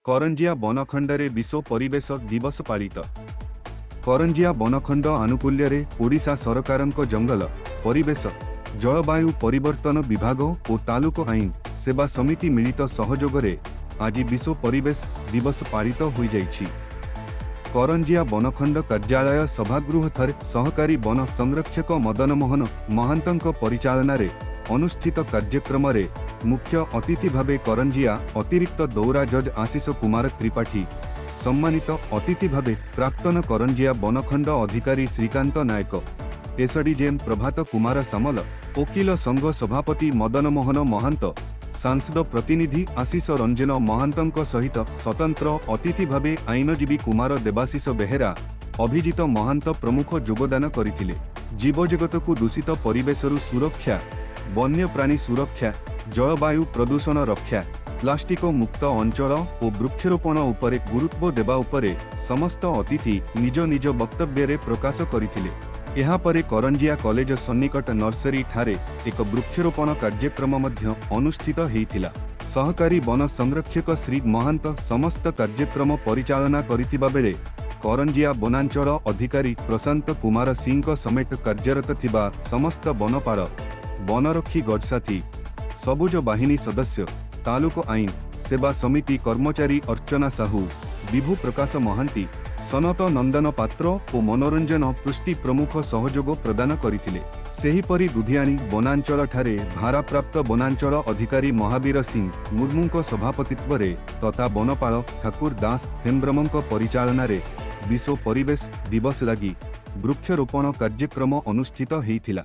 କରଞ୍ଜିଆ ବନଖଣ୍ଡରେ ବିଶ୍ୱ ପରିବେଶ ଦିବସ ପାଳିତ। କରଞ୍ଜିଆ ବନଖଣ୍ଡ ଆନୁକୂଲ୍ୟରେ ଓଡ଼ିଶା ସରକାରଙ୍କ ଜଙ୍ଗଲ, ପରିବେଶ, ଜଳବାୟୁ ପରିବର୍ତ୍ତନ ବିଭାଗ ଓ ତାଲୁକ ଆଇନ ସେବା ସମିତି ମିଳିତ ସହଯୋଗରେ ଆଜି ବିଶ୍ୱ ପରିବେଶ ଦିବସ ପାଳିତ ହୋଇଯାଇଛି। କରଞ୍ଜିଆ ବନଖଣ୍ଡ କାର୍ଯ୍ୟାଳୟ ସଭାଗୃହଠାରେ ସହକାରୀ ବନ ସଂରକ୍ଷକ ମଦନମୋହନ ମହାନ୍ତଙ୍କ ପରିଚାଳନାରେ ଅନୁଷ୍ଠିତ କାର୍ଯ୍ୟକ୍ରମରେ ମୁଖ୍ୟ ଅତିଥି ଭାବେ କରଞ୍ଜିଆ ଅତିରିକ୍ତ ଦୌରା ଜଜ୍ ଆଶିଷ କୁମାର ତ୍ରିପାଠୀ, ସମ୍ମାନିତ ଅତିଥି ଭାବେ ପ୍ରାକ୍ତନ କରଞ୍ଜିଆ ବନଖଣ୍ଡ ଅଧିକାରୀ ଶ୍ରୀକାନ୍ତ ନାୟକ, ଏସଡିଜେଏମ୍ ପ୍ରଭାତ କୁମାର ସାମଲ, ଓକିଲ ସଂଘ ସଭାପତି ମଦନମୋହନ ମହାନ୍ତ, ସାଂସଦ ପ୍ରତିନିଧି ଆଶିଷ ରଞ୍ଜନ ମହାନ୍ତଙ୍କ ସହିତ ସ୍ୱତନ୍ତ୍ର ଅତିଥି ଭାବେ ଆଇନଜୀବୀ କୁମାର ଦେବାଶିଷ ବେହେରା, ଅଭିଜିତ ମହାନ୍ତ ପ୍ରମୁଖ ଯୋଗଦାନ କରିଥିଲେ। ଜୀବଜଗତକୁ ଦୂଷିତ ପରିବେଶରୁ ସୁରକ୍ଷା, ବନ୍ୟପ୍ରାଣୀ ସୁରକ୍ଷା, ଜଳବାୟୁ ପ୍ରଦୂଷଣ ରକ୍ଷା, ପ୍ଲାଷ୍ଟିକ ମୁକ୍ତ ଅଞ୍ଚଳ ଓ ବୃକ୍ଷରୋପଣ ଉପରେ ଗୁରୁତ୍ୱ ଦେବା ଉପରେ ସମସ୍ତ ଅତିଥି ନିଜ ନିଜ ବକ୍ତବ୍ୟରେ ପ୍ରକାଶ କରିଥିଲେ। ଏହାପରେ କରଞ୍ଜିଆ କଲେଜ ସନ୍ନିକଟ ନର୍ସରୀ ଠାରେ ଏକ ବୃକ୍ଷରୋପଣ କାର୍ଯ୍ୟକ୍ରମ ମଧ୍ୟ ଅନୁଷ୍ଠିତ ହୋଇଥିଲା। ସହକାରୀ ବନ ସଂରକ୍ଷକ ଶ୍ରୀ ମହାନ୍ତ ସମସ୍ତ କାର୍ଯ୍ୟକ୍ରମ ପରିଚାଳନା କରିଥିବା ବେଳେ କରଞ୍ଜିଆ ବନାଞ୍ଚଳ ଅଧିକାରୀ ପ୍ରଶାନ୍ତ କୁମାର ସିଂଙ୍କ ସମେତ କାର୍ଯ୍ୟରତ ଥିବା ସମସ୍ତ ବନପାଳ, ବନରକ୍ଷୀ ଗଡ଼ସାଥୀ, ସବୁଜ ବାହିନୀ ସଦସ୍ୟ, ତାଲୁକ ଆଇନ ସେବା ସମିତି କର୍ମଚାରୀ ଅର୍ଚ୍ଚନା ସାହୁ, ବିଭୁ ପ୍ରକାଶ ମହାନ୍ତି, ସନତ ନନ୍ଦନ ପାତ୍ର ଓ ମନୋରଞ୍ଜନ ପୃଷ୍ଟି ପ୍ରମୁଖ ସହଯୋଗ ପ୍ରଦାନ କରିଥିଲେ। ସେହିପରି ଦୁଧିଆଣୀ ବନାଞ୍ଚଳଠାରେ ଭାରାପ୍ରାପ୍ତ ବନାଞ୍ଚଳ ଅଧିକାରୀ ମହାବୀର ସିଂ ମୁର୍ମୁଙ୍କ ସଭାପତିତ୍ୱରେ ତଥା ବନପାଳ ଠାକୁର ଦାସ ହେମ୍ବ୍ରମଙ୍କ ପରିଚାଳନାରେ ବିଶ୍ୱ ପରିବେଶ ଦିବସ ଲାଗି ବୃକ୍ଷରୋପଣ କାର୍ଯ୍ୟକ୍ରମ ଅନୁଷ୍ଠିତ ହୋଇଥିଲା।